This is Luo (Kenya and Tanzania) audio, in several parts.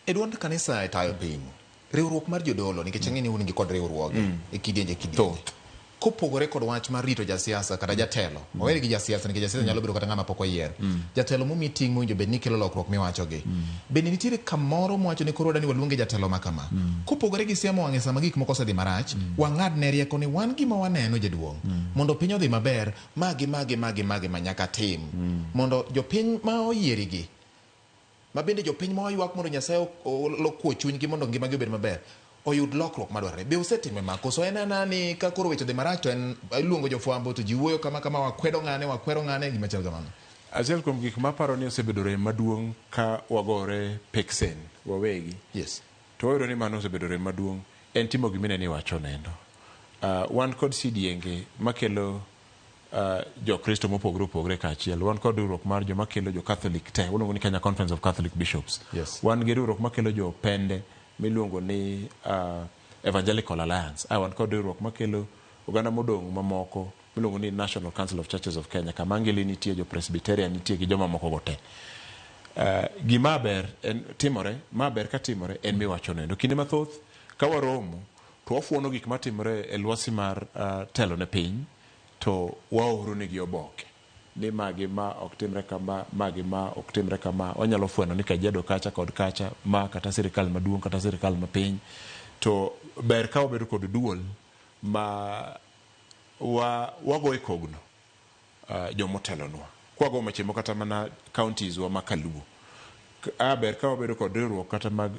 E duond kanisa e tayo piny, riwruok mar jodolo, nikech ang'e ni un gi kod riwruoge e kidienje kidienje. Thoth. Kopogore kod wach mar rito jasiasa kata jatelo, owere gi jasiasa nikech jasiasa nyalo bedo kata ng'ama pok oyier. Jatelo momi ting' mowinjo bed ni kelo lokruok miwachogi. Bende nitiere kamoro mwacho ni koro wadwa ni waluonge jatelo ma kama. Kopogore gi siemo wang'e sama gik moko osedhi marach, wang'ad ne rieko ni wan gima waneno jaduong', mondo piny odhi maber, ma gi ma gi ma gi ma gi ma nyaka tim. Mondo jopiny ma oyierigi, ma bende jopiny ma waywak mondo Nyasaye okuo chunygi mondo ngimagi obed maber, oyud lokruok madwarore. Be usetime ma? Koso en ana ni ka koro weche odhi marach to en iluongo jofwambo to ji wuoyo kama kama, wakwedo ng'ane, wakwero ng'ane, gima chal kamano. Achiel kuom gik ma aparo ni osebedo rem maduong' ka wagore peksen wawegi, to wayudo ni mano osebedo rem maduong' en timo gima ineno iwacho nendo. Wan kod sidienge makelo Jokristo mopogore opogore kaachiel. Wan kod riwruok mar joma kelo jo Catholic te, waluongo ni Kenya Conference of Catholic Bishops. Wan gi riwruok makelo jo pende miluongo ni Evangelical Alliance. Wan kod riwruok makelo oganda modong' mamoko miluongo ni National Council of Churches of Kenya, kama Angeli nitie, jo Presbyterian nitie gi joma moko go te. Gima ber en timore, ma ber ka timore en miwacho nendo. Kinde mathoth ka waromo to wafuono gik matimore e lwasi mar telo ne piny to waoro negi oboke ni ma gi ma ok timre kama, ma gi ma ok timre kama. Wanyalo fweno ni Kajiado kacha kod kacha ma kata sirikal maduong' kata sirikal mapiny. To ber ka wabedo kod duol ma wagoye kogno jomotelonwa. Kwago machimo kata mana counties wa ma kaluo. A ber ka wabedo kod riwruok kata mag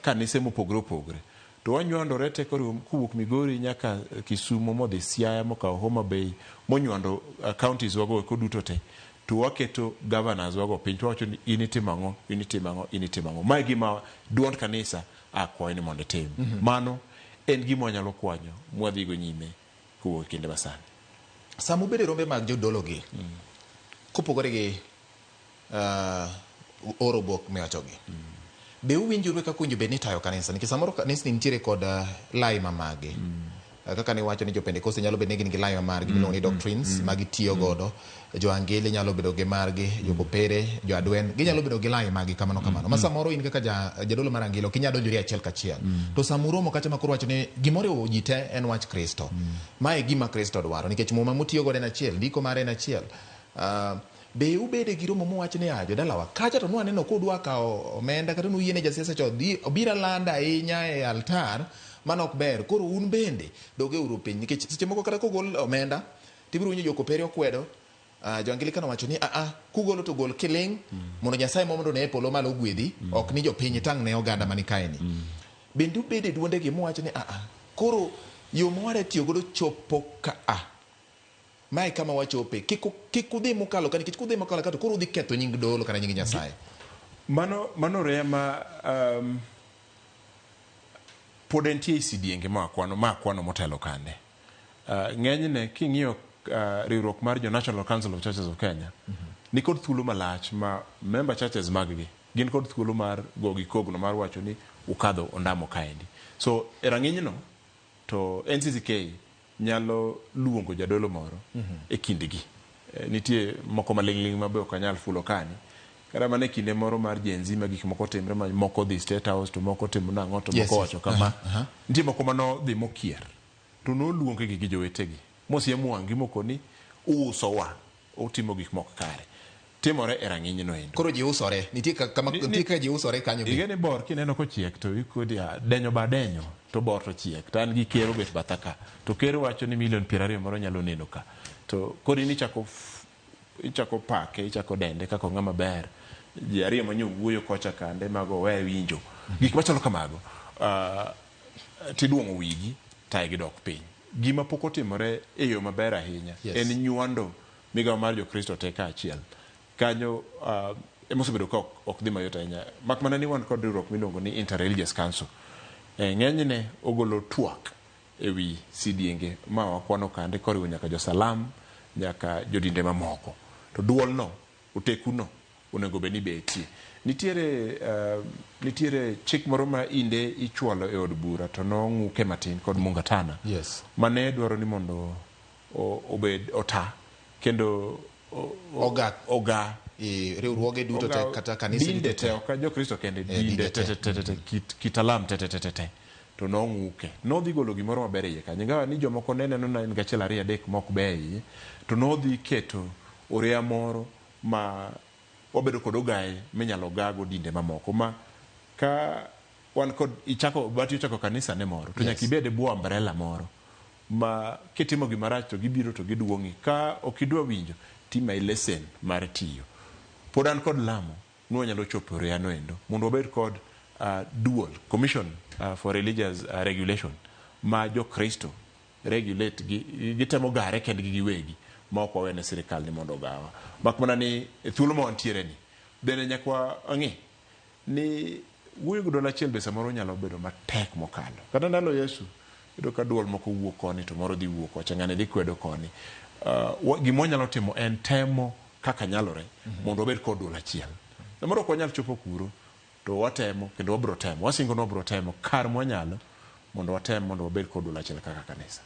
kanise mopogore opogore. To wanywandore te koriwo kowuok Migori nyaka Kisumo modhi Siaya mokawo Homa Bay monywando counties wago eko duto te. To waketo governors wago piny to wawacho ni in itimo ang'o, in itimo ang'o, in itimo ang'o. Ma e gima duond kanisa akwayo ni mondo itim. Mano en gima wanyalo kwanyo mwadhigo nyime kowuok e kinde masani. Sama ubedo e rombe mag jodolo gi, kopogore gi oro obok miwachogi, be uwinjoru kaka owinjo bed ni itayo kanisa? Nikech samoro kanisni nitiere kod lai ma magi. Kaka niwacho ni jo Pentecost nyalo bedo ni gin gi lai ma margi miluongo ni doctrines ma gitiyo godo. Jo Angili nyalo bedo gi margi, jo Kopere, jo Adwen, ginyalo bedo gi lai margi kamano kamano. Ma samoro in kaka jadolo mar Angili ok inyal donjori achiel kachiel. To sama uromo kacha ma koro wacho ni gimoriwo ji te en wach Kristo. Ma e gima Kristo dwaro nikech muma mutiyo godo en achiel, ndiko mare en achiel. Be ubede gi romo muwach ni a jodalawa kacha to nwaneno kudwa kawo omenda kata nuyiene jasiasa cha odhi obiro alanda ahinya e altar mano ok ber. Koro un bende doge uru piny nikech seche moko kata kogol omenda tibiro winjo jokopere okwedo jo Anglican owacho ni aa kugolo to gol kiling mondo Nyasaye mondo ne e polo malo ogwedhi ok ni jopiny tang' ne oganda mani kaeni. Bende ubede duonde gi muwacho ni aa koro yo ma wadwa tiyo godo chopo ka a. Mae kama wachope. Kik udhi mokalo ka nikech kudhi mokalo ka to koro udhi ketho nying dolo kata nying Nyasaye. Mano reya ma pod entie e sidienge ma akwano motelo kande. Ng'enyne king'iyo riwruok mar jo National Council of Churches of Kenya nikod thuolo malach ma member churches mag gi gin kod thuolo mar go gi kogno mar wacho ni ukadho ondamo kaendi. So e rang'iny no to NCCK nyalo luongo jadolo moro e kindgi. Nitie moko maling'ling' ma be ok anyal fulo kani. Kata mana e kinde moro mar Gen Z ma gik moko timre ma moko dhi State House to moko timo nang'o to moko wacho kama. Nitie moko manodhi mokier to noluonggi gi jowetegi mosiem wang'gi mokoni uusowa, utimo gik mok kare. Timore e rang'iny no endo. Koro ji usore. Nitie kama nitie kaka ji usore kanyo be. Ing'e ni bor kineno kochiek to ikodi denyo ba denyo to bor to chiek. To an gi ker obet batha ka. To ker wacho ni milion 20 moro nyalo neno ka. To koro in ichako pake, ichako dende kaka ong'ama ber. Ji ariyo manyo wuoyo kocha kande mago we winjo. Gik machalo kamago. Tiduong'o wigi tae gidok piny. Gima pok otimore e yo maber ahinya en nywando migawo mar Jokristo te kaachiel. Kanyo emosebedo ka ok dhi mayot ahinya. Mak mana ni wan kod riwruok miluongo ni Interreligious Council. Ng'enyne ogolo twak e wi sidienge ma wakwano kande koriwo nyaka jo-Salam nyaka jodinde mamoko. To duolno, otekuno onego bed ni betie. Nitiere chik moro ma inde ichwalo e od bura to nong'uke matin kod Mungatana. Mane dwaro ni mondo obed ota kendo oga E riwruoge duto te kata kanise dinde duto te ok jokristo kende dinde dinde te te te te te kit kit alam te te te te te to nong'uke nodhi golo gimoro maber e iye kanyo ingawa ni jomoko ne neno na en gachiel ariyo adek mok beyo e iye to nodhi keto oreya moro ma wabedo kod ogaye minyalo gago dinde mamoko ma ka wan kod ichako bati ochako kanisa ne moro to nyaka ibed e bwo umbrella moro ma kitimo gima rach to gibiro to giduong'i ka ok idwa winjo timayi lesen mar tiyo pod an kod lamo ni wanyalo chopo e oreyano endo mondo wabed kod dual commission for religious regulation ma jokristo regulate gi gitemo gare kendgi giwegi ma ok wawene sirikal ni mondo ogawa mak mana ni e thuolo ma wantiere ni bende nyaka wang'i ni wuoyo gi duol achiel be samoro nyalo bedo matek mokalo. Kata ndalo Yesu, iyudo ka duol moko wuok koni to moro dhi wuok kocha, ng'ani dhi kwedo koni. Uh, gima wanyalo timo en temo kaka nyalore mondo wabed kod duol achiel. Samoro ok wanyal chopo kuro, to watemo kendo wabiro temo. Wasingo ni wabiro temo kar mwanyalo mondo watem mondo wabed kod duol achiel kaka kanisa.